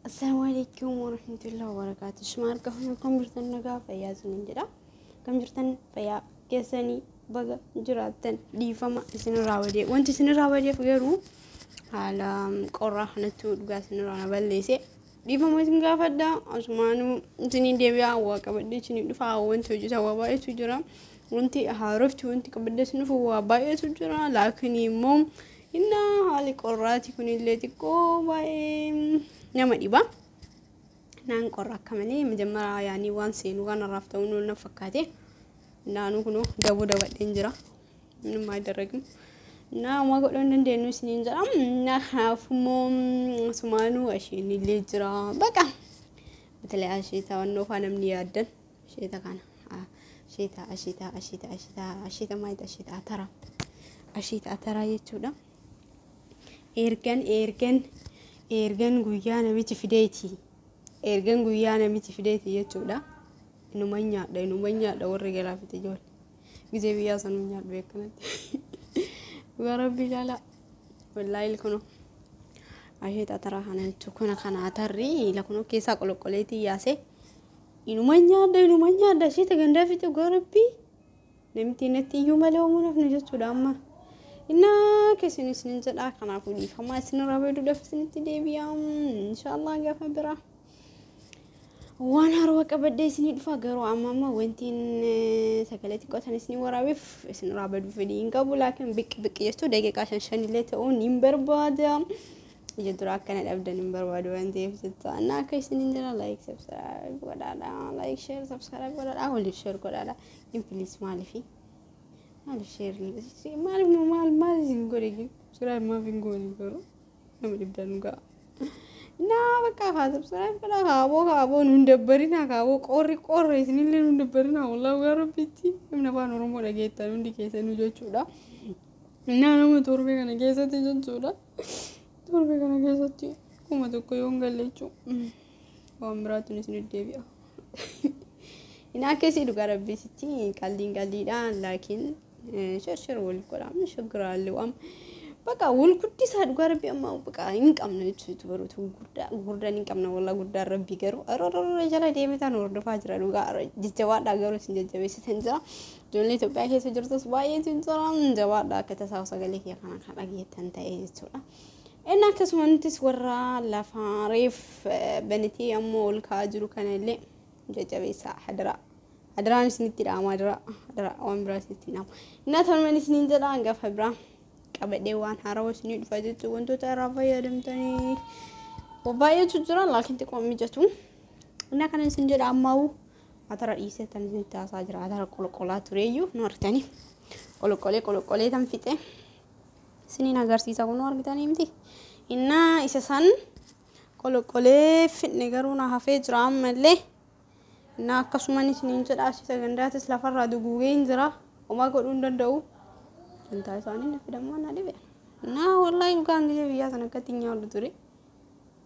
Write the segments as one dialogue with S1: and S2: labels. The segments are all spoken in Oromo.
S1: Assalaamu alaikum warahmatullahi wabarakatuh. Shuma harka fuune, kam jirtan? Nagaa fayyaa isiniin jedha. Kam jirtan? Fayyaa keessanii baga jiraattan. Dhiifama isinirraa badee, wanti isinirraa badeef garuu haala qorraa kanatti dhugaa isinirraa na balleesse. Dhiifama isin gaafadha. Asumaanuu isiniin deebi'aa, waa qabadhee isinii dhufa. Wanti hojjetan waa baay'eetu jira. Wanti haarofti, wanti qabadhee isin dhufu waa baay'eetu jira. Laakiin immoo innaa haali qorraati kunillee xiqqoo baay'ee nama dhiba. Naan qorra akka malee majammaraa yaanii waan seenuu kanarraaf ta'uu nuun na fakkaate. Naanuu kunoo daboo dabadheen jira. ምንም አይደረግም እና waan godhuu hin dandeenyu isiniin jedha. Na kanaaf immoo asumaanuu ashiin illee jira. Baqa በተለይ asheeta wannoo faa namni yaaddan asheeta kana, asheeta, asheeta, asheeta, asheeta, asheeta maalidha? Asheeta atara, asheeta ataraa jechuudha. Ergan guyyaa namichi fideeti. Ergan guyyaa namichi fideeti jechuudha. Inuma nyaadha, inuma nyaadha. Warri galaa fite ijoollee. Gizee biyyaa sanuu nyaadhu beekanatti. Dhugaa rabbii jaalaa. Wallaahi kunoo. Asheeta ataraa kana jechuun kuna kana atarri lakunoo keessaa qoloqqoleetii yaasee. Inuma nyaadha, inuma nyaadha. Asheeta gandaa fixe, dhugaa rabbii. Namti natti iyyuu malee hoomuu nafni jechuudha amma. Innaa keessan isinin jedha, kanaafuu dhiifamaa isinirraa baduudhaaf isinitti deebi'a. Inshaallah gaafa biraa waan haarawaa qabadhee isinii dhufa. Garuu amma wantiin sagalee xiqqoo san isinii waraabeef isinirraa baduu fedhii hin qabu, laakiin biqi biqi jechuun daqiiqaa 5 5 illee ta'uun hin barbaada. Ija dura akkana dhabdan hin barbaadu waan ta'eef jecha. Innaa akka isiniin jira, like, subscribe godhaadha, like, share, subscribe godhaadha, waliif share godhaadha. In please, maaliifi maaliif share, maaliif maal maal isin godhe? Subscribe maaf hin goone? Garuu nama dhibdan ga'a. Naa bakka haa subscribe godhaa. Kaaboo kaaboo nuun dabbarinaa, kaaboo qorri qorre isinillee nuun dabbarinaa. Wallaahi dhugaa rabbitti namni afaan Oromoo dhageettan hundi keessanuu jechuudha. Naa nama torbee kana keessatti jechuudha. Torbee kana keessatti 1000 yoon galle jechuudha. Waan biraatti isin deebi'a. Inni akkasii dhugaa rabbisitti qalliin qalliidha, laakiin share share waliif godhaa shagiraallee waan baqa wal guddisaa. Dhugaa rabbi amma baqa hin qabna jechuudha, baruutu guddaa guddaan hin qabna. Wallaa guddaan rabbi garuu arororoo jala deemetaan hordofaa jira. Dhugaa jajjabaadhaa, garuu isin jajjabeessitan jira. Ijoollee Itoophiyaa keessa jirtus baay'eetu jira. Jabaadhaa, akka tasaa sagalee kiyya kana kan dhageettan ta'e jechuudha. Inni akkasumattis warra lafa reef banatee ammoo ol ka'aa jiru kana illee jajjabeessaa, hadaraa. Hadaraan isinitti dhaama, hadaraa, hadaraa, waan biraa isinitti dhaama. Inni tolman isiniin jedha, gaafa biraa qabadhee waan haarawaa isinii dhufa jechuun wantoota irraa fayyadamtanii baay'eetu jira, laakiin xiqqoo mijatu. Inni kana isin jedha, ammaa'u atara dhiisee tan isinitti haasaa jira. Atara qoloqolaa tureeyyuu nu argitanii, qoloqolee qoloqolee tan fixe isiniin agarsiisa, kun nu argitanii miti. Innaa isa san qoloqolee fidne, garuu na hafee jira ammallee. Innaa akkasuman isiniin jedha, asii sagandaatis lafarraa duguugee hin jira. Homaa godhuu hin danda'u. Dantaa isaanii na fidamaa na dhibe. Innaa wallaahi dhugaan gisee biyyaa sana akkatti nyaadhu ture.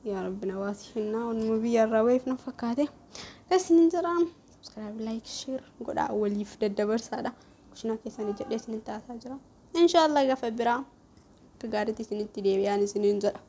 S1: Yaa rabbi na baasi. Innaa wanuma biyya irraa baheef na fakkaate. Isiniin jedha, subscribe, like, share godhaa, waliif daddabarsaadha. Kushinaa keessanii jedhee isinitti haasaa jira. Inshaallah gaafa biraa akka gaariitti isinitti deebi'aan isiniin jedha.